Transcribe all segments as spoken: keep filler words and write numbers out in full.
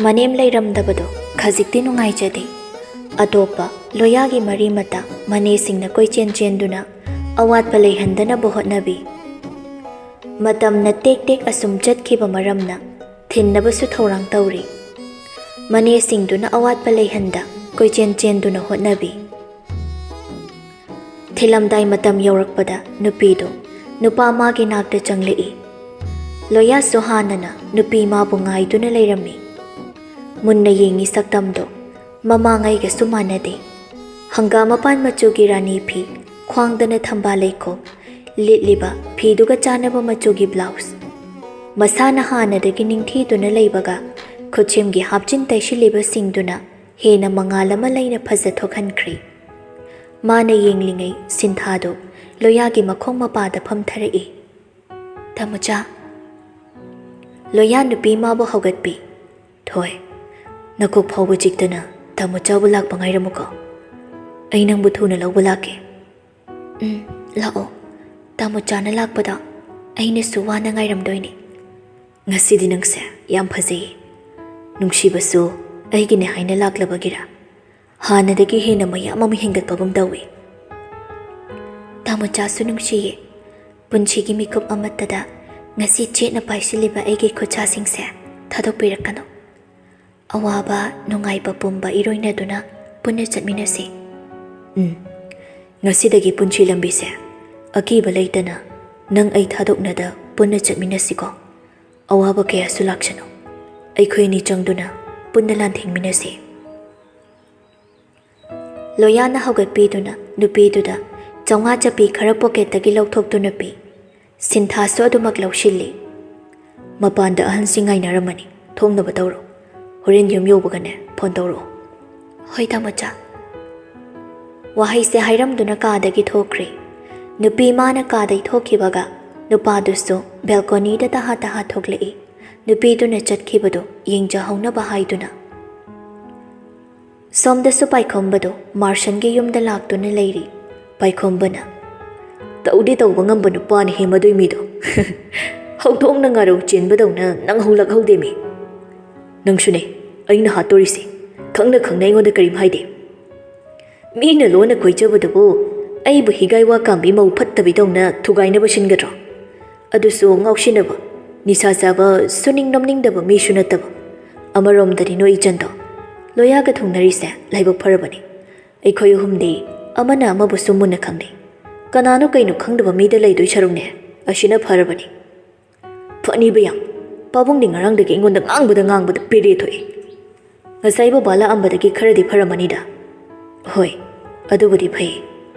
ꯃꯅꯦꯝ ꯂꯩꯔꯝꯗꯕꯗꯣ ꯈꯖꯤꯛꯇꯤ ꯅꯨꯡꯉꯥꯏꯖꯗꯦ꯫ ꯑꯇꯣꯞꯄ ꯂꯣꯌꯥꯒꯤ ꯃꯔꯤ ꯃꯇꯥ ꯃꯅꯦꯁꯤꯡꯅ ꯀꯣꯏꯆꯦꯟ ꯆꯦꯟꯗꯨꯅ ꯑꯋꯥꯠꯄ ꯂꯩꯍꯟꯗꯅꯕ ꯍꯣꯠꯅꯕꯤ꯫ ꯃꯇꯝꯅ ꯇꯦꯛ ꯇꯦꯛ ꯑꯁꯨꯝ ꯆꯠꯈꯤꯕ ꯃꯔꯝꯅ ꯊꯤꯟꯅꯕꯁꯨ ꯊꯧꯔꯥꯡ ꯇꯧꯔꯤ꯫ ꯃꯅꯦꯁꯤꯡꯗꯨꯅ ꯑꯋꯥꯠꯄ ꯂꯩꯍꯟꯗ ꯀꯣꯏꯆꯦꯟ ꯆꯦꯟꯗꯨꯅ ꯍꯣꯠꯅꯕꯤ꯫ ꯊꯤꯜꯂꯝꯗꯥꯏ ꯃꯇꯝ ꯌꯧꯔꯛꯄꯗ ꯅꯨꯄꯤꯗꯨ ꯅꯨꯄꯥ ꯃꯥꯒꯤ ꯅꯥꯛꯇ ꯆꯪꯂꯛꯏ꯫ ꯂꯣꯌꯥꯁꯨ ꯍꯥꯟꯅꯅ ꯅꯨꯄꯤ ꯃꯥꯕꯨ ꯉꯥꯏꯗꯨꯅ ꯂꯩꯔꯝꯃꯤ꯫ ꯃꯨꯟꯅ ꯌꯦꯡꯉꯤ ꯁꯛꯇꯝꯗꯣ꯫ ꯃꯃꯥꯡꯉꯩꯒꯁꯨ ꯃꯥꯟꯅꯗꯦ꯫ ꯍꯪꯒꯥꯝ ꯃꯄꯥꯟ ꯃꯆꯨꯒꯤ ꯔꯥꯅꯤ ꯐꯤ, ꯈ꯭ꯋꯥꯡꯗꯅ ꯊꯝꯕꯥꯜ ꯂꯩꯈꯣꯛ, ꯂꯤꯠꯂꯤꯕ ꯐꯤꯗꯨꯒ ꯆꯥꯟꯅꯕ ꯃꯆꯨꯒꯤ ꯕ꯭ꯂꯥꯎꯁ꯫ ꯃꯁꯥꯅ ꯍꯥꯟꯅꯗꯒꯤ ꯅꯤꯡꯊꯤꯗꯨꯅ ꯂꯩꯕꯒ ꯈꯨꯠꯁꯦꯝꯒꯤ ꯍꯥꯞꯆꯤꯟ ꯇꯩꯁꯤꯜꯂꯤꯕꯁꯤꯡꯗꯨꯅ ꯍꯦꯟꯅ ꯃꯉꯥꯜ ꯑꯃ ꯂꯩꯅ ꯐꯖꯊꯣꯛꯍꯟꯈ꯭ꯔꯦ꯫ ꯃꯥꯅ ꯌꯦꯡꯂꯤꯉꯩ ꯁꯤꯟꯊꯥꯗꯨ ꯂꯣꯌꯥꯒꯤ ꯃꯈꯣꯡ ꯃꯄꯥꯗ ꯐꯝꯊꯔꯛꯏ꯫ "ꯇꯥꯃꯣꯆꯥ!" ꯂꯣꯌꯥ ꯅꯨꯄꯤ ꯃꯥꯕꯨ ꯍꯧꯒꯠꯄꯤ꯫ "ꯊꯣꯏ, ꯅꯀꯣꯛ ꯐꯥꯎꯕ ꯆꯤꯛꯇꯅ ꯇꯥꯃꯣꯆꯥꯕꯨ ꯂꯥꯛꯄ ꯉꯥꯏꯔꯝꯃꯨꯀꯣ꯫ ꯑꯩ ꯅꯪꯕꯨ ꯊꯨꯅ ꯂꯧꯕ ꯂꯥꯛꯀꯦ꯫" "ꯎꯝ, ꯂꯥꯛꯑꯣ꯫ ꯇꯥꯃꯣꯆꯥꯅ ꯂꯥꯛꯄꯗ ꯑꯩꯅꯁꯨ ꯋꯥꯅ ꯉꯥꯏꯔꯝꯗꯣꯏꯅꯤ꯫" "ꯉꯁꯤꯗꯤ ꯅꯪꯁꯦ ꯌꯥꯝ ꯐꯖꯩꯌꯦ꯫ ꯅꯨꯡꯁꯤꯕꯁꯨ ꯑꯩꯒꯤꯅꯦ ꯍꯥꯏꯅ ꯂꯥꯛꯂꯕꯒꯤꯔꯥ? ꯍꯥꯟꯅꯗꯒꯤ ꯍꯦꯟꯅ ꯃꯌꯥꯝ ꯑꯃ ꯍꯦꯟꯒꯠꯄꯒꯨꯝ ꯇꯧꯏ꯫" "ꯇꯥꯃꯣꯆꯥꯁꯨ ꯅꯨꯡꯁꯤꯌꯦ꯫ ꯄꯨꯟꯁꯤꯒꯤ ꯃꯤꯀꯨꯞ ꯑꯃꯠꯇꯗ ꯉꯁꯤ ꯆꯦꯠꯅ ꯄꯥꯏꯁꯤꯜꯂꯤꯕ ꯑꯩꯒꯤ ꯈꯨꯠꯁꯥꯁꯤꯡꯁꯦ ꯊꯥꯗꯣꯛꯄꯤꯔꯛꯀꯅꯨ꯫ ꯑꯋꯥꯕ ꯅꯨꯡꯉꯥꯏꯕ ꯄꯨꯝꯕ ꯏꯔꯣꯏꯅꯗꯨꯅ ꯄꯨꯟꯅ ꯆꯠꯃꯤꯟꯅꯁꯤ꯫" "ꯎꯝ, ꯉꯁꯤꯗꯒꯤ ꯄꯨꯟꯁꯤ ꯂꯝꯕꯤꯁꯦ ꯑꯀꯤꯕ ꯂꯩꯇꯅ ꯅꯪ ꯑꯩ ꯊꯥꯗꯣꯛꯅꯗ ꯄꯨꯟꯅ ꯆꯠꯃꯤꯟꯅꯁꯤꯀꯣ꯫ ꯑꯋꯥꯕ ꯀꯌꯥꯁꯨ ꯂꯥꯛꯁꯅꯨ, ꯑꯩꯈꯣꯏ ꯑꯅꯤ ꯆꯪꯗꯨꯅ ꯄꯨꯟꯅ ꯂꯥꯟꯊꯦꯡꯃꯤꯟꯅꯁꯤ꯫" ꯂꯣꯌꯥꯅ ꯍꯧꯒꯠꯄꯤꯗꯨꯅ ꯅꯨꯄꯤꯗꯨꯗ ꯆꯥꯝꯃꯉꯥ ꯆꯞꯄꯤ ꯈꯔ ꯄꯣꯀꯦꯠꯇꯒꯤ ꯂꯧꯊꯣꯛꯇꯨꯅ ꯄꯤ꯫ ꯁꯤꯟꯊꯥꯁꯨ ꯑꯗꯨꯃꯛ ꯂꯧꯁꯤꯜꯂꯤ꯫ "ꯃꯄꯥꯟꯗ ꯑꯍꯟꯁꯤꯡ ꯉꯥꯏꯅꯔꯝꯃꯅꯤ, ꯊꯣꯡꯅꯕ ꯇꯧꯔꯣ꯫ ꯍꯣꯔꯦꯟ ꯌꯨꯝ ꯌꯧꯕꯒꯅꯦ ꯐꯣꯟ ꯇꯧꯔꯛꯑꯣ꯫" "ꯍꯣꯏ ꯇꯥꯃꯣꯆꯥ꯫" ꯋꯥꯍꯩꯁꯦ ꯍꯥꯏꯔꯝꯗꯨꯅ ꯀꯥꯗꯒꯤ ꯊꯣꯛꯈ꯭ꯔꯦ꯫ ꯅꯨꯄꯤ ꯃꯥꯅ ꯀꯥꯗꯩ ꯊꯣꯛꯈꯤꯕꯒ ꯅꯨꯄꯥꯗꯨꯁꯨ ꯕꯦꯜꯀꯣꯅꯤꯗ ꯇꯍꯥ ꯇꯍꯥ ꯊꯣꯛꯂꯛꯏ꯫ ꯅꯨꯄꯤꯗꯨꯅ ꯆꯠꯈꯤꯕꯗꯨ ꯌꯦꯡꯖꯍꯧꯅꯕ ꯍꯥꯏꯗꯨꯅ꯫ ꯁꯣꯝꯗꯁꯨ ꯄꯥꯏꯈꯣꯝꯕꯗꯨ ꯃꯥꯔꯁꯟꯒꯤ ꯌꯨꯝꯗ ꯂꯥꯛꯇꯨꯅ ꯂꯩꯔꯤ꯫ ꯄꯥꯏꯈꯣꯝꯕꯅ, "ꯇꯧꯗꯤ ꯇꯧꯕ ꯉꯝꯕ ꯅꯨꯄꯥꯅꯤꯍꯦ ꯃꯗꯨꯏ ꯃꯤꯗꯣ꯫ ꯍꯧꯗꯣꯡꯅ ꯉꯥꯔꯧ ꯆꯦꯟꯕꯗꯧꯅ ꯅꯪ ꯍꯧꯂꯛꯍꯧꯗꯦꯃꯤ꯫" "ꯅꯪꯁꯨꯅꯦ, ꯑꯩꯅ ꯍꯥꯠꯇꯣꯔꯤꯁꯦ꯫ ꯈꯪꯅ ꯈꯪꯅ ꯑꯩꯉꯣꯟꯗ ꯀꯔꯤꯝ ꯍꯥꯏꯗꯦ꯫ ꯃꯤꯅ ꯂꯣꯟꯅ ꯀꯣꯏꯖꯕꯗꯨꯕꯨ ꯑꯩꯕꯨ ꯍꯤꯒꯥꯏ ꯋꯥ ꯀꯥꯝꯕꯤ ꯃꯧ ꯐꯠꯇꯕꯤꯗꯧꯅ ꯊꯨꯒꯥꯏꯅꯕ ꯁꯤꯟꯒꯗ꯭ꯔꯣ? ꯑꯗꯨꯁꯨ ꯉꯥꯎꯁꯤꯟꯅꯕ, ꯅꯤꯁꯥ ꯆꯥꯕ, ꯁꯨꯅꯤꯡ ꯅꯣꯝꯅꯤꯡꯗꯕ ꯃꯤꯁꯨ ꯅꯠꯇꯕ꯫ ꯑꯃꯔꯣꯝꯗꯗꯤ ꯅꯣꯏ ꯏꯆꯟꯗꯣ ꯂꯣꯌꯥꯒ ꯊꯨꯡꯅꯔꯤꯁꯦ ꯂꯥꯏꯕꯛ ꯐꯔꯕꯅꯤ꯫ ꯑꯩꯈꯣꯏ ꯑꯍꯨꯝꯗꯤ ꯑꯃꯅ ꯑꯃꯕꯨꯁꯨ ꯃꯨꯟꯅ ꯈꯪꯅꯩ꯫ ꯀꯅꯥꯅꯣ ꯀꯩꯅꯣ ꯈꯪꯗꯕ ꯃꯤꯗ ꯂꯩꯗꯣꯏ ꯁꯔꯨꯛꯅꯦ, ꯑꯁꯤꯅ ꯐꯔꯕꯅꯤ"꯫ "ꯐꯅꯤꯕ ꯌꯥꯝ, ꯄꯥꯕꯨꯡꯗꯤ ꯉꯔꯥꯡꯗꯒꯤ ꯑꯩꯉꯣꯟꯗ ꯉꯥꯡꯕꯗ ꯉꯥꯡꯕꯗ ꯄꯦꯔꯦ ꯊꯣꯛꯑꯦ꯫ ꯉꯁꯥꯏ ꯕꯕꯥ ꯂꯥꯛꯑꯝꯕꯗꯒꯤ ꯈꯔꯗꯤ ꯐꯔꯝꯃꯅꯤꯗ"꯫ "ꯍꯣꯏ, ꯑꯗꯨꯕꯨꯗꯤ ꯐꯩ꯫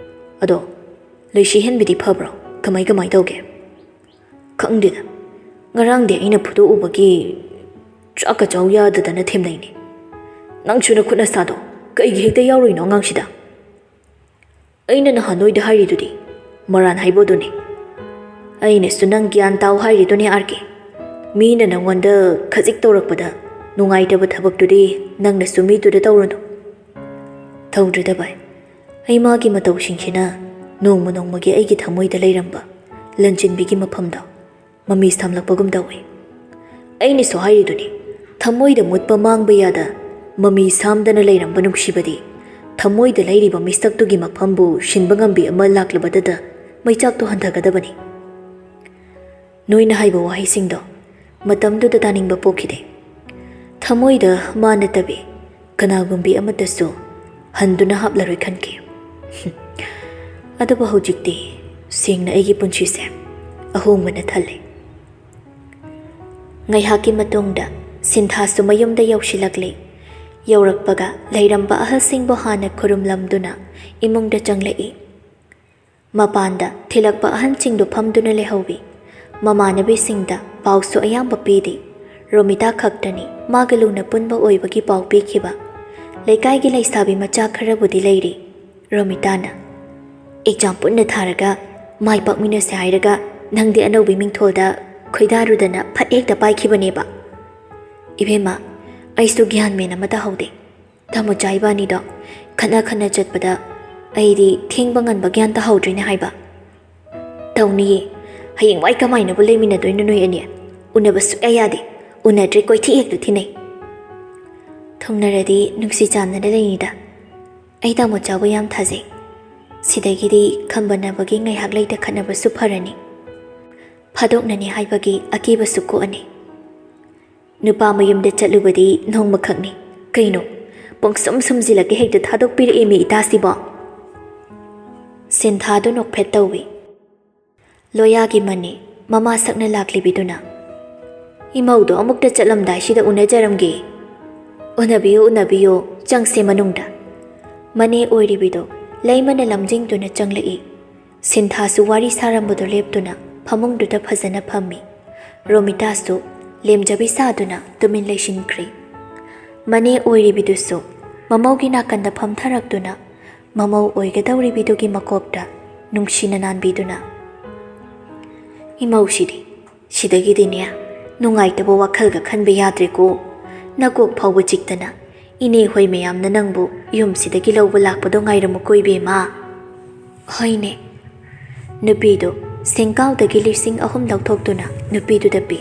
ꯑꯗꯣ ꯂꯩꯁꯤ ꯍꯦꯟꯕꯤꯗꯤ ꯐꯕ꯭ꯔꯣ? ꯀꯃꯥꯏ ꯀꯃꯥꯏ ꯇꯧꯒꯦ?" "ꯈꯪꯗꯦꯗ, ꯉꯔꯥꯡꯗꯤ ꯑꯩꯅ ꯐꯨꯗꯣꯛꯎꯕꯒꯤ ꯆꯥꯛꯀ ꯆꯥꯎ ꯌꯥꯗꯗꯅ ꯊꯦꯝꯅꯩꯅꯦ꯫ ꯅꯪꯁꯨ ꯅꯈꯨꯠ ꯅꯁꯥꯗꯣ ꯀꯩꯒꯤ ꯍꯦꯛꯇ ꯌꯥꯎꯔꯨꯏꯅꯣ ꯑꯉꯥꯡꯁꯤꯗ?" "ꯑꯩꯅ ꯅꯍꯥꯟ ꯅꯣꯏꯗ ꯍꯥꯏꯔꯤꯗꯨꯗꯤ, ꯃꯔꯥꯟ ꯍꯥꯏꯕꯗꯨꯅꯤ꯫ ꯑꯩꯅꯁꯨ ꯅꯪ ꯒ꯭ꯌꯥꯟ ꯇꯥꯎ ꯍꯥꯏꯔꯤꯗꯨꯅꯤ, ꯑꯥꯔ ꯀꯦ꯫ ꯃꯤꯅ ꯅꯪꯉꯣꯟꯗ ꯈꯖꯤꯛ ꯇꯧꯔꯛꯄꯗ ꯅꯨꯡꯉꯥꯏꯇꯕ ꯊꯕꯛꯇꯨꯗꯤ ꯅꯪꯅꯁꯨ ꯃꯤꯗꯨꯗ ꯇꯧꯔꯨꯅꯨ"꯫ ꯇꯧꯗ꯭ꯔꯦꯗ ꯚꯥꯏ, ꯑꯩ ꯃꯥꯒꯤ ꯃꯇꯧꯁꯤꯡꯁꯤꯅ ꯅꯣꯡꯃ ꯅꯣꯡꯃꯒꯤ ꯑꯩꯒꯤ ꯊꯃꯣꯏꯗ ꯂꯩꯔꯝꯕ ꯂꯟꯆꯦꯟꯕꯤꯒꯤ ꯃꯐꯝꯗꯣ ꯃꯃꯤ ꯁꯥꯝꯂꯛꯄꯒꯨꯝ ꯇꯧꯏ꯫ ꯑꯩꯅꯁꯨ ꯍꯥꯏꯔꯤꯗꯨꯅꯤ, ꯊꯃꯣꯏꯗ ꯃꯨꯠꯄ ꯃꯥꯡꯕ ꯌꯥꯗ ꯃꯃꯤ ꯁꯥꯝꯗꯅ ꯂꯩꯔꯝꯕ ꯅꯨꯡꯁꯤꯕꯗꯤ ꯊꯃꯣꯏꯗ ꯂꯩꯔꯤꯕ ꯃꯤꯁꯛꯇꯨꯒꯤ ꯃꯐꯝꯕꯨ ꯁꯤꯟꯕ ꯉꯝꯕꯤ ꯑꯃ ꯂꯥꯛꯂꯕꯗꯗ ꯃꯩꯆꯥꯛꯇꯨ ꯍꯟꯊꯒꯗꯕꯅꯤ꯫ ꯅꯣꯏꯅ ꯍꯥꯏꯕ ꯋꯥꯍꯩꯁꯤꯡꯗꯣ ꯃꯇꯝꯗꯨꯗ ꯇꯥꯅꯤꯡꯕ ꯄꯣꯛꯈꯤꯗꯦ꯫ ꯊꯃꯣꯏꯗ ꯃꯥ ꯅꯠꯇꯕꯤ ꯀꯅꯥꯒꯨꯝꯕꯤ ꯑꯃꯠꯇꯁꯨ ꯍꯟꯗꯨꯅ ꯍꯥꯞꯂꯔꯣꯏ ꯈꯟꯈꯤ꯫ ꯑꯗꯨꯕꯨ ꯍꯧꯖꯤꯛꯇꯤ ꯁꯦꯡꯅ ꯑꯩꯒꯤ ꯄꯨꯟꯁꯤꯁꯦ ꯑꯍꯣꯡꯕꯅ ꯊꯜꯂꯦ꯫ ꯉꯥꯏꯍꯥꯛꯀꯤ ꯃꯇꯨꯡꯗ ꯁꯤꯟꯊꯥꯁꯨ ꯃꯌꯨꯝꯗ ꯌꯧꯁꯤꯜꯂꯛꯂꯦ꯫ ꯌꯧꯔꯛꯄꯒ ꯂꯩꯔꯝꯕ ꯑꯍꯜꯁꯤꯡꯕꯨ ꯍꯥꯟꯅ ꯈꯨꯔꯨꯝꯂꯝꯗꯨꯅ ꯏꯃꯨꯡꯗ ꯆꯪꯂꯛꯏ꯫ ꯃꯄꯥꯟꯗ ꯊꯤꯜꯂꯛꯄ ꯑꯍꯟꯁꯤꯡꯗꯨ ꯐꯝꯗꯨꯅ ꯂꯩꯍꯧꯏ꯫ ꯃꯃꯥꯟꯅꯕꯤꯁꯤꯡꯗ ꯄꯥꯎꯁꯨ ꯑꯌꯥꯝꯕ ꯄꯤꯗꯦ꯫ ꯔꯣꯃꯤꯇꯥ ꯈꯛꯇꯅꯤ ꯃꯥꯒ ꯂꯨꯅ ꯄꯨꯟꯕ ꯑꯣꯏꯕꯒꯤ ꯄꯥꯎ ꯄꯤꯈꯤꯕ꯫ ꯂꯩꯀꯥꯏꯒꯤ ꯂꯩꯁꯥꯕꯤ ꯃꯆꯥ ꯈꯔꯕꯨꯗꯤ ꯂꯩꯔꯤ꯫ ꯔꯣꯃꯤꯇꯥꯅ, "ꯑꯦꯛꯖꯥꯝ ꯄꯨꯟꯅ ꯊꯥꯔꯒ ꯃꯥꯏ ꯄꯥꯛꯃꯤꯟꯅꯁꯦ ꯍꯥꯏꯔꯒ ꯅꯪꯗꯤ ꯑꯅꯧꯕꯤ ꯃꯤꯡꯊꯣꯜꯗ ꯈꯣꯏꯗꯥꯔꯨꯗꯅ ꯐꯠ ꯍꯦꯛꯇ ꯄꯥꯏꯈꯤꯕꯅꯦꯕ꯫ ꯏꯕꯦꯝꯃ, ꯑꯩꯁꯨ ꯒ꯭ꯌꯥꯟ ꯃꯦꯟ ꯑꯃ ꯇꯥꯍꯧꯗꯦ꯫ ꯇꯥꯃꯣꯆꯥ ꯏꯕꯥꯅꯤꯗꯣ ꯈꯠꯅ ꯈꯠꯅ ꯆꯠꯄꯗ ꯑꯩꯗꯤ ꯊꯦꯡꯕ ꯉꯟꯕ ꯒ꯭ꯌꯥꯟ ꯇꯥꯍꯧꯗ꯭ꯔꯤꯅꯦ ꯍꯥꯏꯕ"꯫ "ꯇꯧꯅꯤꯌꯦ꯫ ꯍꯌꯦꯡꯋꯥꯏ ꯀꯃꯥꯏꯅꯕꯨ ꯂꯩꯃꯤꯟꯅꯗꯣꯏꯅꯣ ꯅꯣꯏ ꯑꯅꯤ? ꯎꯅꯕ ꯁꯨꯛꯌꯥ ꯌꯥꯗꯦ꯫ ꯎꯅꯗ꯭ꯔꯦ ꯀꯣꯏꯊꯤ ꯍꯦꯛꯇ ꯊꯤꯅꯩ"꯫ ꯎꯅꯔꯗꯤ ꯅꯨꯡꯁꯤ ꯆꯥꯟꯅꯅ ꯂꯩꯅꯤꯗ꯫ ꯑꯩ ꯇꯥꯃꯣ ꯆꯥꯕꯨ ꯌꯥꯝ ꯊꯥꯖꯩ꯫ ꯁꯤꯗꯒꯤꯗꯤ ꯈꯝꯕꯟꯅꯕꯒꯤ ꯉꯥꯏꯍꯥꯛ ꯂꯩꯇ ꯈꯠꯅꯕꯁꯨ ꯐꯔꯅꯤ꯫ ꯐꯥꯗꯣꯛꯅꯅꯤ ꯍꯥꯏꯕꯒꯤ ꯑꯀꯤꯕꯁꯨ ꯀꯣꯛꯑꯅꯤ꯫ ꯅꯨꯄꯥ ꯃꯌꯨꯝꯗ ꯆꯠꯂꯨꯕꯗꯤ ꯅꯣꯡꯃꯈꯛꯅꯤ꯫ ꯀꯩꯅꯣ, ꯄꯪꯁꯨꯝ ꯁꯨꯝꯖꯤꯜꯂꯒ ꯍꯦꯛꯇ ꯊꯥꯗꯣꯛꯄꯤꯔꯛꯑꯦ ꯃꯤ ꯏꯇꯥꯁꯤꯕꯣ? ꯁꯤꯟꯊꯥꯗꯨ ꯅꯣꯛꯐꯦꯠ ꯇꯧꯏ꯫ ꯂꯣꯌꯥꯒꯤ ꯃꯅꯦ, ꯃꯃꯥ ꯁꯛꯅ ꯂꯥꯛꯂꯤꯕꯤꯗꯨꯅ, "ꯏꯃꯧꯗꯣ ꯑꯃꯨꯛꯇ ꯆꯠꯂꯝꯗꯥꯏꯁꯤꯗ ꯎꯅꯖꯔꯝꯒꯦ꯫" "ꯎꯅꯕꯤꯌꯨ, ꯎꯅꯕꯤꯌꯨ, ꯆꯪꯁꯦ ꯃꯅꯨꯡꯗ꯫" ꯃꯅꯦ ꯑꯣꯏꯔꯤꯕꯤꯗꯣ ꯂꯩꯃꯅ ꯂꯝꯖꯤꯡꯗꯨꯅ ꯆꯪꯂꯛꯏ꯫ ꯁꯤꯟꯊꯥꯁꯨ ꯋꯥꯔꯤ ꯁꯥꯔꯝꯕꯗꯣ ꯂꯦꯞꯇꯨꯅ ꯐꯃꯨꯡꯗꯨꯗ ꯐꯖꯅ ꯐꯝꯃꯤ꯫ ꯔꯣꯃꯤꯇꯥꯁꯨ ꯂꯦꯝꯖꯕꯤ ꯁꯥꯗꯨꯅ ꯇꯨꯃꯤꯟ ꯂꯩꯁꯤꯟꯈ꯭ꯔꯦ꯫ ꯃꯅꯦ ꯑꯣꯏꯔꯤꯕꯤꯗꯨꯁꯨ ꯃꯃꯧꯒꯤ ꯅꯥꯀꯟꯗ ꯐꯝꯊꯔꯛꯇꯨꯅ ꯃꯃꯧ ꯑꯣꯏꯒꯗꯧꯔꯤꯕꯤꯗꯨꯒꯤ ꯃꯀꯣꯛꯇ ꯅꯨꯡꯁꯤꯅ ꯅꯥꯟꯕꯤꯗꯨꯅ, "ꯏꯃꯧꯁꯤꯗꯤ ꯁꯤꯗꯒꯤꯗꯤꯅꯦ ꯅꯨꯡꯉꯥꯏꯇꯕ ꯋꯥꯈꯜꯒ ꯈꯟꯕ ꯌꯥꯗ꯭ꯔꯦꯀꯣ꯫ ꯅꯀꯣꯛ ꯐꯥꯎꯕ ꯆꯤꯛꯇꯅ ꯏꯅꯦ ꯍꯣꯏ ꯃꯌꯥꯝꯅ ꯅꯪꯕꯨ ꯌꯨꯝꯁꯤꯗꯒꯤ ꯂꯧꯕ ꯂꯥꯛꯄꯗꯣ ꯉꯥꯏꯔꯝꯃꯨꯀꯣ ꯏꯕꯦꯝꯃ꯫" "ꯍꯣꯏꯅꯦ꯫" ꯅꯨꯄꯤꯗꯨ ꯁꯦꯡꯀꯥꯎꯗꯒꯤ ꯂꯤꯁꯤꯡ ꯑꯍꯨꯝ ꯂꯧꯊꯣꯛꯇꯨꯅ ꯅꯨꯄꯤꯗꯨꯗ ꯄꯤ꯫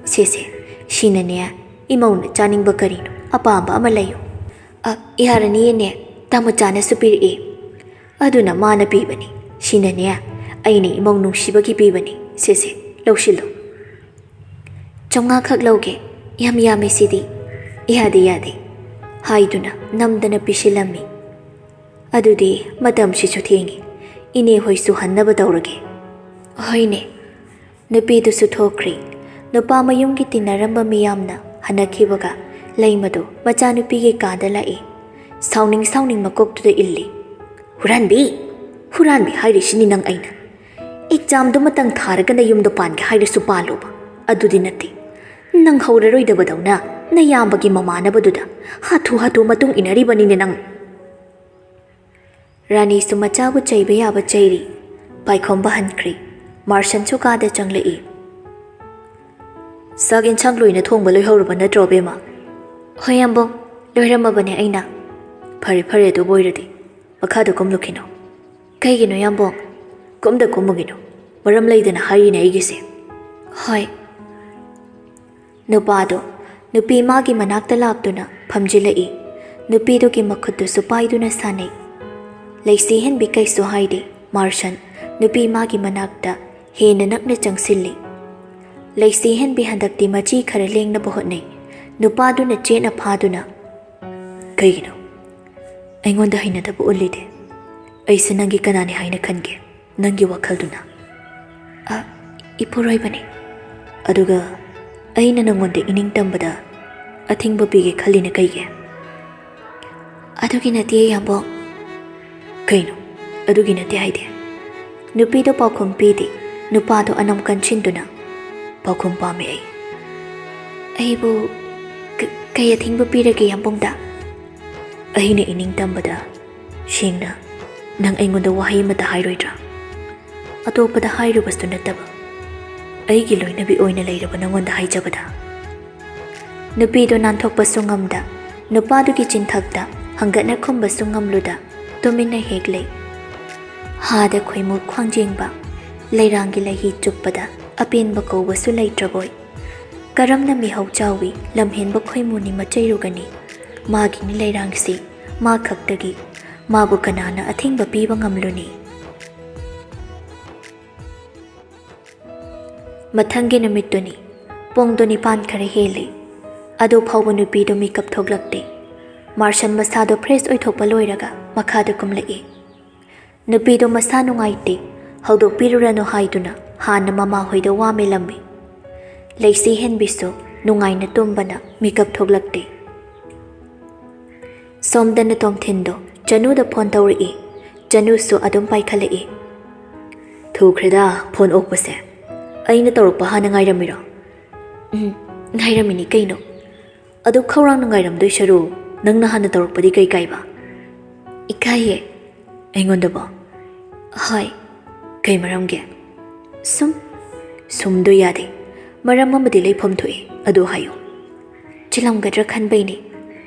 "ꯁꯦꯁꯦ, ꯁꯤꯅꯅꯦ ꯏꯃꯧꯅ ꯆꯥꯅꯤꯡꯕ ꯀꯔꯤꯅꯣ ꯑꯄꯥꯝꯕ ꯑꯃ ꯂꯩꯌꯨ꯫" "ꯑ, ꯌꯥꯔꯅꯤꯌꯦꯅꯦ, ꯇꯥꯃꯣꯆꯥꯅꯁꯨ ꯄꯤꯔꯛꯑꯦ꯫" "ꯑꯗꯨꯅ ꯃꯥꯅ ꯄꯤꯕꯅꯤ꯫ ꯁꯤꯅꯅꯦ ꯑꯩꯅ ꯏꯃꯧ ꯅꯨꯡꯁꯤꯕꯒꯤ ꯄꯤꯕꯅꯤ꯫ ꯁꯦꯁꯦ, ꯂꯧꯁꯤꯜꯂꯨ꯫" "ꯆꯥꯝꯃꯉꯥꯈꯛ ꯂꯧꯒꯦ, ꯌꯥꯝ ꯌꯥꯝꯃꯦ ꯁꯤꯗꯤ꯫" "ꯌꯥꯗꯦ, ꯌꯥꯗꯦ꯫ ꯍꯥꯏꯗꯨꯅ ꯅꯝꯗꯅ ꯄꯤꯁꯤꯜꯂꯝꯃꯤ꯫ "ꯑꯗꯨꯗꯤ ꯃꯇꯝꯁꯤꯁꯨ ꯊꯦꯡꯉꯤ꯫ ꯏꯅꯦ ꯍꯣꯏꯁꯨ ꯍꯟꯅꯕ ꯇꯧꯔꯒꯦ꯫" "ꯍꯣꯏꯅꯦ꯫" ꯅꯨꯄꯤꯗꯨꯁꯨ ꯊꯣꯛꯈ꯭ꯔꯦ꯫ ꯅꯨꯄꯥ ꯃꯌꯨꯝꯒꯤ ꯇꯤꯟꯅꯔꯝꯕ ꯃꯤꯌꯥꯝꯅ ꯍꯟꯅꯈꯤꯕꯒ ꯂꯩꯃꯗꯨ ꯃꯆꯥꯅꯨꯄꯤꯒꯤ ꯀꯥꯗ ꯂꯥꯛꯏ꯫ ꯁꯥꯎꯅꯤꯡ ꯁꯥꯎꯅꯤꯡ ꯃꯀꯣꯛꯇꯨꯗ ꯏꯜꯂꯤ꯫ "ꯍꯨꯔꯥꯟꯕꯤ! ꯍꯨꯔꯥꯟꯕꯤ ꯍꯥꯏꯔꯤꯁꯤꯅꯤ ꯅꯪ ꯑꯩꯅ꯫ ꯑꯦꯛꯖꯥꯝꯗꯨꯃꯇꯪ ꯊꯥꯔꯒ ꯅꯌꯨꯝꯗ ꯄꯥꯟꯒꯦ ꯍꯥꯏꯔꯁꯨ ꯄꯥꯜꯂꯣꯕ꯫ ꯑꯗꯨꯗꯤ ꯅꯠꯇꯦ꯫ ꯅꯪ ꯍꯧꯔꯔꯣꯏꯗꯕꯗꯧꯅ ꯅꯌꯥꯝꯕꯒꯤ ꯃꯃꯥꯟꯅꯕꯗꯨꯗ ꯍꯥꯊꯨ ꯍꯥꯊꯨ ꯃꯇꯨꯡ ꯏꯟꯅꯔꯤꯕꯅꯤꯅꯦ ꯅꯪ꯫" ꯔꯥꯅꯤꯁꯨ ꯃꯆꯥꯕꯨ ꯆꯩꯕ ꯌꯥꯕ ꯆꯩꯔꯤ꯫ ꯄꯥꯏꯈꯣꯝꯕ ꯍꯟꯈ꯭ꯔꯦ꯫ ꯃꯥꯔꯁꯟꯁꯨ ꯀꯥꯗ ꯆꯪꯂꯛꯏ꯫ "ꯆꯥꯛ ꯏꯟꯁꯥꯡ ꯂꯣꯏꯅ ꯊꯣꯡꯕ ꯂꯣꯏꯍꯧꯔꯕ ꯅꯠꯇ꯭ꯔꯣ, ꯑꯕꯦꯝꯃ?" "ꯍꯣꯏ, ꯌꯥꯝꯕꯨꯡ, ꯂꯣꯏꯔꯝꯃꯕꯅꯦ ꯑꯩꯅ꯫" "ꯐꯔꯦ, ꯐꯔꯦ, ꯑꯗꯨꯕꯨ ꯑꯣꯏꯔꯗꯤ ꯃꯈꯥꯗ ꯀꯨꯝꯂꯨꯈꯤꯅꯣ꯫" "ꯀꯩꯒꯤꯅꯣ, ꯌꯥꯝꯕꯨꯡ?" "ꯀꯨꯝꯗ ꯀꯨꯝꯃꯨꯒꯤꯅꯣ, ꯃꯔꯝ ꯂꯩꯗꯅ ꯍꯥꯏꯔꯤꯅꯦ ꯑꯩꯒꯤꯁꯦ꯫" "ꯍꯣꯏ꯫" ꯅꯨꯄꯥꯗꯣ ꯅꯨꯄꯤ ꯃꯥꯒꯤ ꯃꯅꯥꯛꯇ ꯂꯥꯛꯇꯨꯅ ꯐꯝꯖꯤꯜꯂꯛꯏ꯫ ꯅꯨꯄꯤꯗꯨꯒꯤ ꯃꯈꯨꯠꯇꯨꯁꯨ ꯄꯥꯏꯗꯨꯅ ꯁꯥꯟꯅꯩ꯫ ꯂꯩꯁꯤ ꯍꯦꯟꯕꯤ ꯀꯩꯁꯨ ꯍꯥꯏꯗꯦ꯫ ꯃꯥꯔꯁꯟ ꯅꯨꯄꯤ ꯃꯥꯒꯤ ꯃꯅꯥꯛꯇ ꯍꯦꯟꯅ ꯅꯛꯅ ꯆꯪꯁꯤꯜꯂꯤ꯫ ꯂꯩꯁꯤ ꯍꯦꯟꯕꯤ ꯍꯟꯗꯛꯇꯤ ꯃꯆꯤ ꯈꯔ ꯂꯦꯡꯅꯕ ꯍꯣꯠꯅꯩ꯫ ꯅꯨꯄꯥꯗꯨꯅ ꯆꯦꯠꯅ ꯐꯥꯗꯨꯅ, "ꯀꯩꯒꯤꯅꯣ? ꯑꯩꯉꯣꯟꯗ ꯍꯩꯅꯗꯕ ꯎꯠꯂꯤꯗꯦ꯫ ꯑꯩꯁꯦ ꯅꯪꯒꯤ ꯀꯅꯥꯅꯤ ꯍꯥꯏꯅ ꯈꯟꯒꯦ? ꯅꯪꯒꯤ ꯋꯥꯈꯜꯗꯨꯅ?" "ꯑ, ꯏꯄꯨꯔꯣꯏꯕꯅꯤ꯫" "ꯑꯗꯨꯒ ꯑꯩꯅ ꯅꯪꯉꯣꯟꯗ ꯏꯅꯤꯡ ꯇꯝꯕꯗ ꯑꯊꯤꯡꯕ ꯄꯤꯒꯦ ꯈꯜꯂꯤꯅ ꯀꯩꯒꯤ?" "ꯑꯗꯨꯒꯤ ꯅꯠꯇꯦ, ꯌꯥꯝꯕꯣꯡ꯫" "ꯀꯩꯅꯣ ꯑꯗꯨꯒꯤ ꯅꯠꯇꯦ ꯍꯥꯏꯗꯤ?" ꯅꯨꯄꯤꯗꯣ ꯄꯥꯎꯈꯨꯝ ꯄꯤꯗꯦ꯫ ꯅꯨꯄꯥꯗꯣ ꯑꯅꯝ ꯀꯟꯁꯤꯟꯗꯨꯅ, "ꯄꯥꯎꯈꯨꯝ ꯄꯥꯝꯃꯦ ꯑꯩ꯫" "ꯑꯩꯕꯨ ꯀ-, ꯀꯩ ꯑꯊꯤꯡꯕ ꯄꯤꯔꯒꯦ, ꯌꯥꯝꯕꯨꯡꯗ?" "ꯑꯩꯅ ꯏꯅꯤꯡ ꯇꯝꯕꯗ ꯁꯦꯡꯅ ꯅꯪ ꯑꯩꯉꯣꯟꯗ ꯋꯥꯍꯩ ꯑꯃꯠꯇ ꯍꯥꯏꯔꯣꯏꯗ꯭ꯔꯥ? ꯑꯇꯣꯞꯄꯗ ꯍꯥꯏꯔꯨꯕꯁꯨ ꯅꯠꯇꯕ, ꯑꯩꯒꯤ ꯂꯣꯏꯅꯕꯤ ꯑꯣꯏꯅ ꯂꯩꯔꯕ ꯅꯪꯉꯣꯟꯗ ꯍꯥꯏꯖꯕꯗ꯫" ꯅꯨꯄꯤꯗꯨ ꯅꯥꯟꯊꯣꯛꯄꯁꯨ ꯉꯝꯗ, ꯅꯨꯄꯥꯗꯨꯒꯤ ꯆꯤꯟꯊꯛꯇ ꯍꯪꯒꯠꯅ ꯈꯨꯝꯕꯁꯨ ꯉꯝꯂꯨꯗ, ꯇꯨꯃꯤꯟꯅ ꯍꯦꯛ ꯂꯩ꯫ ꯍꯥꯗ ꯈꯣꯏꯃꯨ ꯈ꯭ꯋꯥꯡꯖꯦꯡꯕ ꯂꯩꯔꯥꯡꯒꯤ ꯂꯩꯍꯤ ꯆꯨꯞꯄꯗ ꯑꯄꯦꯟꯕ ꯀꯧꯕꯁꯨ ꯂꯩꯇ꯭ꯔꯕꯣꯏ꯫ ꯀꯔꯝꯅ ꯃꯤꯍꯧ ꯆꯥꯎꯏ ꯂꯝꯍꯦꯟꯕ ꯈꯣꯏꯃꯨꯅꯤ ꯃꯆꯩꯔꯨꯒꯅꯤ? ꯃꯥꯒꯤꯅꯤ ꯂꯩꯔꯥꯡꯁꯤ, ꯃꯥ ꯈꯛꯇꯒꯤ꯫ ꯃꯥꯕꯨ ꯀꯅꯥꯅ ꯑꯊꯤꯡꯕ ꯄꯤꯕ ꯉꯝꯂꯨꯅꯤ? ꯃꯊꯪꯒꯤ ꯅꯨꯃꯤꯠꯇꯨꯅꯤ꯫ ꯄꯨꯡꯗꯣ ꯅꯤꯄꯥꯟ ꯈꯔ ꯍꯦꯜꯂꯤ꯫ ꯑꯗꯨ ꯐꯥꯎꯕ ꯅꯨꯄꯤꯗꯣ ꯃꯤꯀꯞ ꯊꯣꯛꯂꯛꯇꯦ꯫ ꯃꯥꯔꯁꯟ ꯃꯁꯥꯗꯣ ꯐ꯭ꯔꯦꯁ ꯑꯣꯏꯊꯣꯛꯄ ꯂꯣꯏꯔꯒ ꯃꯈꯥꯗ ꯀꯨꯝꯂꯛꯏ꯫ ꯅꯨꯄꯤꯗꯣ ꯃꯁꯥ ꯅꯨꯡꯉꯥꯏꯇꯦ, ꯍꯧꯗꯣꯛꯄꯤꯔꯨꯔꯅꯨ ꯍꯥꯏꯗꯨꯅ ꯍꯥꯟꯅ ꯃꯃꯥꯍꯣꯏꯗ ꯋꯥ ꯃꯦꯜꯂꯝꯃꯤ꯫ ꯂꯩꯁꯤ ꯍꯦꯟꯕꯤꯁꯨ ꯅꯨꯡꯉꯥꯏꯅ ꯇꯨꯝꯕꯅ ꯃꯤꯀꯞ ꯊꯣꯛꯂꯛꯇꯦ꯫ ꯁꯣꯝꯗꯅ ꯇꯣꯝꯊꯤꯟꯗꯣ ꯆꯅꯨꯗ ꯐꯣꯟ ꯇꯧꯔꯛꯏ꯫ ꯆꯅꯨꯁꯨ ꯑꯗꯨꯝ ꯄꯥꯏꯈꯠꯂꯛꯏ꯫ "ꯊꯨꯈ꯭ꯔꯦꯗ ꯐꯣꯟ ꯑꯣꯛꯄꯁꯦ꯫ ꯑꯩꯅ ꯇꯧꯔꯛꯄ ꯍꯥꯟꯅ ꯉꯥꯏꯔꯝꯃꯤꯔꯣ?" "ꯎꯝ, ꯉꯥꯏꯔꯝꯃꯤꯅꯤ ꯀꯩꯅꯣ꯫ ꯑꯗꯨ ꯈꯧꯔꯥꯡꯅ ꯉꯥꯏꯔꯝꯗꯣꯏ ꯁꯔꯨ ꯅꯪꯅ ꯍꯥꯟꯅ ꯇꯧꯔꯛꯄꯗꯤ ꯀꯩ ꯀꯥꯏꯕ?" "ꯏꯀꯥꯏꯌꯦ꯫" "ꯑꯩꯉꯣꯟꯗꯕꯣ?" "ꯍꯣꯏ꯫" "ꯀꯩ ꯃꯔꯝꯒꯤ?" "ꯁꯨꯝ꯫" "ꯁꯨꯝꯗꯣ ꯌꯥꯗꯦ꯫ ꯃꯔꯝ ꯑꯃꯗꯤ ꯂꯩꯐꯝ ꯊꯣꯛꯏ, ꯑꯗꯨ ꯍꯥꯏꯌꯨ꯫" "ꯆꯤꯜꯂꯝꯒꯗ꯭ꯔꯥ ꯈꯟꯕꯩꯅꯦ꯫"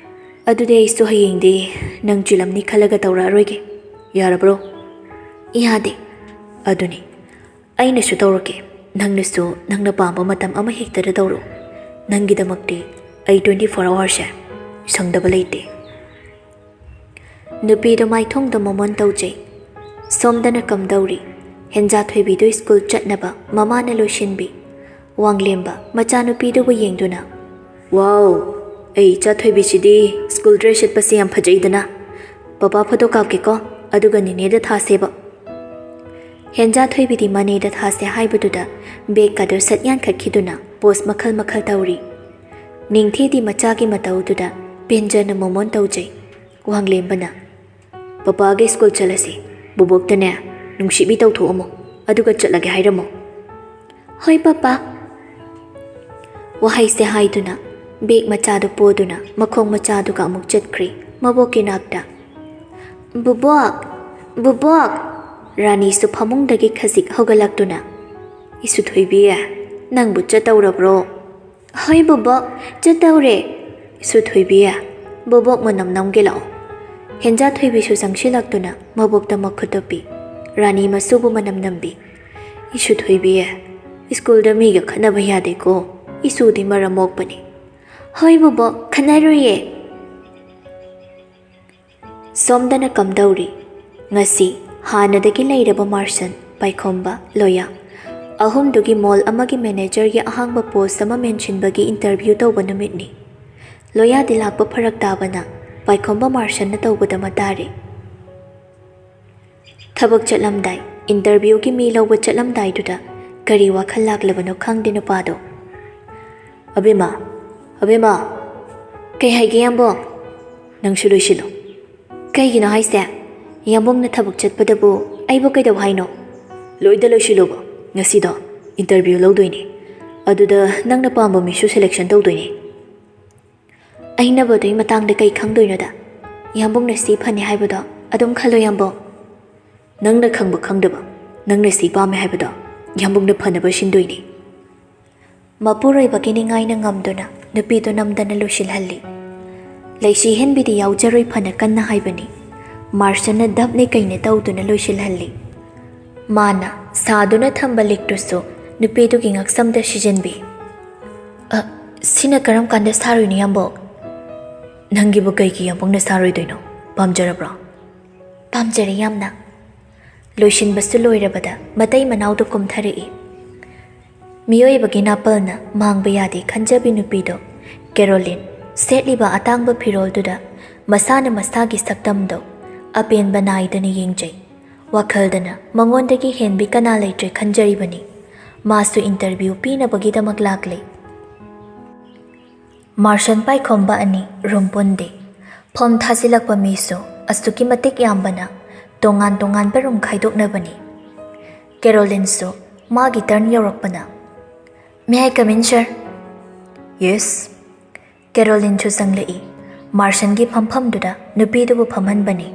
"ꯑꯗꯨꯗꯤ ꯑꯩꯁꯨ ꯍꯌꯦꯡꯗꯤ ꯅꯪ ꯆꯤꯜꯂꯝꯅꯤ ꯈꯜꯂꯒ ꯇꯧꯔꯛꯑꯔꯣꯏꯒꯦ꯫ ꯌꯥꯔꯕ꯭ꯔꯣ?" "ꯌꯥꯗꯦ꯫" "ꯑꯗꯨꯅꯤ, ꯑꯩꯅꯁꯨ ꯇꯧꯔꯛꯀꯦ, ꯅꯪꯅꯁꯨ ꯅꯪꯅ ꯄꯥꯝꯕ ꯃꯇꯝ ꯑꯃ ꯍꯦꯛꯇꯗ ꯇꯧꯔꯛꯎ꯫ ꯅꯪꯒꯤꯗꯃꯛꯇꯤ ꯑꯩ twenty four hourꯁꯦ ꯁꯪꯗꯕ ꯂꯩꯇꯦ꯫ ꯅꯨꯄꯤꯗꯣ ꯃꯥꯏꯊꯣꯡꯗ ꯃꯣꯃꯣꯟ ꯇꯧꯖꯩ꯫ ꯁꯣꯝꯗꯅ ꯀꯝꯗꯧꯔꯤ? ꯍꯦꯟꯖꯥꯊꯣꯏꯕꯤꯗꯨ ꯁ꯭ꯀꯨꯜ ꯆꯠꯅꯕ ꯃꯃꯥꯅ ꯂꯣꯏꯁꯤꯟꯕꯤ꯫ ꯋꯥꯡꯂꯦꯝꯕ ꯃꯆꯥꯅꯨꯄꯤꯗꯨꯕꯨ ꯌꯦꯡꯗꯨꯅ, "ꯋꯥꯎ, ꯑꯩ ꯏꯆꯥꯊꯣꯏꯕꯤꯁꯤꯗꯤ ꯁ꯭ꯀꯨꯜ ꯗ꯭ꯔꯦꯁ ꯁꯦꯠꯄꯁꯦ ꯌꯥꯝ ꯐꯖꯩꯗꯅ꯫ ꯄꯄꯥ ꯐꯣꯇꯣ ꯀꯥꯞꯀꯦꯀꯣ, ꯑꯗꯨꯒ ꯅꯦꯅꯦꯗ ꯊꯥꯁꯦꯕ꯫" ꯍꯦꯟꯖꯥꯊꯣꯏꯕꯤꯗꯤ ꯃꯅꯦꯗ ꯊꯥꯁꯦ ꯍꯥꯏꯕꯗꯨꯗ ꯕꯦꯒꯀꯗꯨ ꯁꯠ ꯌꯥꯟꯈꯠꯈꯤꯗꯨꯅ ꯄꯣꯁ ꯃꯈꯜ ꯃꯈꯜ ꯇꯧꯔꯤ꯫ ꯅꯤꯡꯊꯤꯗꯤ ꯃꯆꯥꯒꯤ ꯃꯇꯧꯗꯨꯗ ꯄꯦꯟꯖꯅ ꯃꯣꯃꯣꯟ ꯇꯧꯖꯩ꯫ ꯋꯥꯡꯂꯦꯝꯕꯅ, "ꯄꯄꯥꯒ ꯁ꯭ꯀꯨꯜ ꯆꯠꯂꯁꯤ꯫ ꯕꯣꯕꯣꯛꯇꯅꯦ ꯅꯨꯡꯁꯤꯕꯤ ꯇꯧꯊꯣꯛꯑꯝꯃꯣ, ꯑꯗꯨꯒ ꯆꯠꯂꯒꯦ ꯍꯥꯏꯔꯝꯃꯣ꯫" "ꯍꯣꯏ ꯄꯄꯥ꯫" ꯋꯥꯍꯩꯁꯦ ꯍꯥꯏꯗꯨꯅ ꯕꯦꯒ ꯃꯆꯥꯗꯨ ꯄꯣꯗꯨꯅ ꯃꯈꯣꯡ ꯃꯆꯥꯗꯨꯒ ꯑꯃꯨꯛ ꯆꯠꯈ꯭ꯔꯦ ꯃꯕꯣꯛꯀꯤ ꯅꯥꯛꯇ꯫ "ꯕꯣꯕꯣꯛ! ꯕꯣꯕꯣꯛ!" ꯔꯥꯅꯤꯁꯨ ꯐꯃꯨꯡꯗꯒꯤ ꯈꯖꯤꯛ ꯍꯧꯒꯠꯂꯛꯇꯨꯅ, "ꯏꯁꯨꯊꯣꯏꯕꯤ, ꯅꯪꯕꯨ ꯆꯠꯇꯧꯔꯕ꯭ꯔꯣ?" "ꯍꯣꯏ ꯕꯣꯕꯣꯛ, ꯆꯠꯇꯧꯔꯦ꯫" "ꯏꯁꯨꯊꯣꯏꯕꯤ, ꯕꯣꯕꯣꯛ ꯃꯅꯝ ꯅꯝꯒꯦ ꯂꯥꯛꯑꯣ꯫" ꯍꯦꯟꯖꯥꯊꯣꯏꯕꯤꯁꯨ ꯆꯪꯁꯤꯜꯂꯛꯇꯨꯅ ꯃꯕꯣꯛꯇ ꯃꯈꯨꯠꯇꯨ ꯄꯤ꯫ ꯔꯥꯅꯤ ꯃꯁꯨꯕꯨ ꯃꯅꯝ ꯅꯝꯕꯤ꯫ "ꯏꯁꯨꯊꯣꯏꯕꯤ, ꯁ꯭ꯀꯨꯜꯗ ꯃꯤꯒ ꯈꯠꯅꯕ ꯌꯥꯗꯦꯀꯣ꯫ ꯏꯁꯨꯗꯤ ꯃꯔꯝ ꯃꯣꯛꯄꯅꯤ꯫" "ꯍꯣꯏ ꯕꯣꯕꯣꯛ, ꯈꯠꯅꯔꯣꯏꯌꯦ꯫" ꯁꯣꯝꯗꯅ ꯀꯝꯗꯧꯔꯤ? ꯉꯁꯤ ꯍꯥꯟꯅꯗꯒꯤ ꯂꯩꯔꯕ ꯃꯥꯔꯁꯟ, ꯄꯥꯏꯈꯣꯝꯕ, ꯂꯣꯌꯥ ꯑꯍꯨꯝꯗꯨꯒꯤ ꯃꯣꯜ ꯑꯃꯒꯤ ꯃꯦꯅꯦꯖꯔꯒꯤ ꯑꯍꯥꯡꯕ ꯄꯣꯁ ꯑꯃ ꯃꯦꯟꯁꯤꯟꯕꯒꯤ ꯏꯟꯇꯔꯚ꯭ꯌꯨ ꯇꯧꯕ ꯅꯨꯃꯤꯠꯅꯤ꯫ ꯂꯣꯌꯥꯗꯤ ꯂꯥꯛꯄ ꯐꯔꯛ ꯇꯥꯕꯅ ꯄꯥꯏꯈꯣꯝꯕ ꯃꯥꯔꯁꯟꯅ ꯇꯧꯕꯗ ꯃꯇꯥꯔꯦ꯫ ꯊꯕꯛ ꯆꯠꯂꯝꯗꯥꯏ, ꯏꯟꯇꯔꯚ꯭ꯌꯨꯒꯤ ꯃꯤ ꯂꯧꯕ ꯆꯠꯂꯝꯗꯥꯏꯗꯨꯗ ꯀꯔꯤ ꯋꯥꯈꯜ ꯂꯥꯛꯂꯕꯅꯣ ꯈꯪꯗꯦ ꯅꯨꯄꯥꯗꯣ꯫ "ꯑꯕꯦꯝꯃ, ꯑꯕꯦꯝꯃ!" "ꯀꯩ ꯍꯥꯏꯒꯦ, ꯌꯥꯝꯕꯣ?" "ꯅꯪꯁꯨ ꯂꯣꯏꯁꯤꯜꯂꯨ꯫" "ꯀꯩꯒꯤꯅꯣ ꯍꯥꯏꯁꯦ? ꯌꯥꯝꯕꯨꯡꯅ ꯊꯕꯛ ꯆꯠꯄꯗꯕꯨ ꯑꯩꯕꯨ ꯀꯩꯗꯧ ꯍꯥꯏꯅꯣ?" "ꯂꯣꯏꯗ ꯂꯣꯏꯁꯤꯜꯂꯨꯕ꯫ ꯉꯁꯤꯗꯣ ꯏꯟꯇꯔꯚ꯭ꯌꯨ ꯂꯧꯗꯣꯏꯅꯦ꯫ ꯑꯗꯨꯗ ꯅꯪꯅ ꯄꯥꯝꯕ ꯃꯤꯁꯨ ꯁꯦꯂꯦꯛꯁꯟ ꯇꯧꯗꯣꯏꯅꯦ꯫" "ꯑꯩꯅꯕꯨ ꯑꯗꯨꯒꯤ ꯃꯇꯥꯡꯗ ꯀꯩ ꯈꯪꯗꯣꯏꯅꯣꯗ? ꯌꯥꯝꯕꯨꯡꯅ ꯁꯤ ꯐꯅꯤ ꯍꯥꯏꯕꯗꯣ ꯑꯗꯨꯝ ꯈꯜꯂꯣ, ꯌꯥꯝꯕꯨꯡ꯫" "ꯅꯪꯅ ꯈꯪꯕ ꯈꯪꯗꯕ, ꯅꯪꯅ ꯁꯤ ꯄꯥꯝꯃꯦ ꯍꯥꯏꯕꯗꯣ ꯌꯥꯝꯕꯨꯡꯅ ꯐꯅꯕ ꯁꯤꯟꯗꯣꯏꯅꯤ꯫" ꯃꯄꯨꯔꯣꯏꯕꯒꯤ ꯅꯤꯡꯉꯥꯏꯅ ꯉꯝꯗꯨꯅ ꯅꯨꯄꯤꯗꯨ ꯅꯝꯗꯅ ꯂꯣꯏꯁꯤꯜꯍꯜꯂꯤ꯫ ꯂꯩꯁꯤ ꯍꯦꯟꯕꯤꯗꯤ ꯌꯥꯎꯖꯔꯣꯏ ꯐꯅ ꯀꯟꯅ ꯍꯥꯏꯕꯅꯤ꯫ ꯃꯥꯔꯁꯟꯅ ꯙꯞꯅꯦ ꯀꯩꯅꯦ ꯇꯧꯗꯨꯅ ꯂꯣꯏꯁꯤꯜꯍꯜꯂꯤ꯫ ꯃꯥꯅ ꯁꯥꯗꯨꯅ ꯊꯝꯕ ꯂꯤꯛꯇꯨꯁꯨ ꯅꯨꯄꯤꯗꯨꯒꯤ ꯉꯛꯁꯝꯗ ꯁꯤꯖꯤꯟꯕꯤ꯫ "ꯑ, ꯁꯤꯅ ꯀꯔꯝ ꯀꯥꯟꯗ ꯁꯥꯔꯨꯏꯅꯣ, ꯌꯥꯝꯕꯣꯛ? ꯅꯪꯒꯤꯕꯨ ꯀꯩꯒꯤ ꯌꯥꯝꯕꯨꯡꯅ ꯁꯥꯔꯣꯏꯗꯣꯏꯅꯣ? ꯄꯥꯝꯖꯔꯕ꯭ꯔꯣ? ꯄꯥꯝꯖꯔꯦ ꯌꯥꯝꯅ꯫ ꯂꯣꯏꯁꯤꯟꯕꯁꯨ ꯂꯣꯏꯔꯕꯗ ꯃꯇꯩ ꯃꯅꯥꯎꯗꯨ ꯀꯨꯝꯊꯔꯛꯏ꯫ ꯃꯤꯑꯣꯏꯕꯒꯤ ꯅꯥꯄꯜꯅ ꯃꯥꯡꯕ ꯌꯥꯗꯦ ꯈꯟꯖꯕꯤ ꯅꯨꯄꯤꯗꯣ, ꯀꯦꯔꯣꯂꯤꯟ, ꯁꯦꯠꯂꯤꯕ ꯑꯇꯥꯡꯕ ꯐꯤꯔꯣꯜꯗꯨꯗ ꯃꯁꯥꯅ ꯃꯁꯥꯒꯤ ꯁꯛꯇꯝꯗꯣ ꯑꯄꯦꯟꯕ ꯅꯥꯏꯗꯅ ꯌꯦꯡꯖꯩ꯫ ꯋꯥꯈꯜꯗꯅ ꯃꯉꯣꯟꯗꯒꯤ ꯍꯦꯟꯕꯤ ꯀꯅꯥ ꯂꯩꯇ꯭ꯔꯦ ꯈꯟꯖꯔꯤꯕꯅꯤ꯫ ꯃꯥꯁꯨ interview ꯄꯤꯅꯕꯒꯤꯗꯃꯛ ꯂꯥꯛꯂꯦ꯫ ꯃꯥꯔꯁꯟ ꯄꯥꯏꯈꯣꯝꯕ ꯑꯅꯤ ꯔꯨꯝ ꯄꯨꯟꯗꯦ꯫ ꯐꯣꯝ ꯊꯥꯖꯤꯜꯂꯛꯄ ꯃꯤꯁꯨ ꯑꯁꯨꯛꯀꯤ ꯃꯇꯤꯛ ꯌꯥꯝꯕꯅ ꯇꯣꯉꯥꯟ ꯇꯣꯉꯥꯟꯕ ꯔꯨꯝ ꯈꯥꯏꯗꯣꯛꯅꯕꯅꯤ꯫ ꯀꯦꯔꯣꯂꯤꯟꯁꯨ ꯃꯥꯒꯤ turn ꯌꯧꯔꯛꯄꯅ, "May I come in, sir?" "Yes." ꯀꯦꯔꯣꯂꯤꯟꯁꯨ ꯆꯪꯂꯛꯏ꯫ ꯃꯥꯔꯁꯟꯒꯤ ꯐꯝꯐꯝꯗꯨꯗ ꯅꯨꯄꯤꯗꯨꯕꯨ ꯐꯝꯍꯟꯕꯅꯤ꯫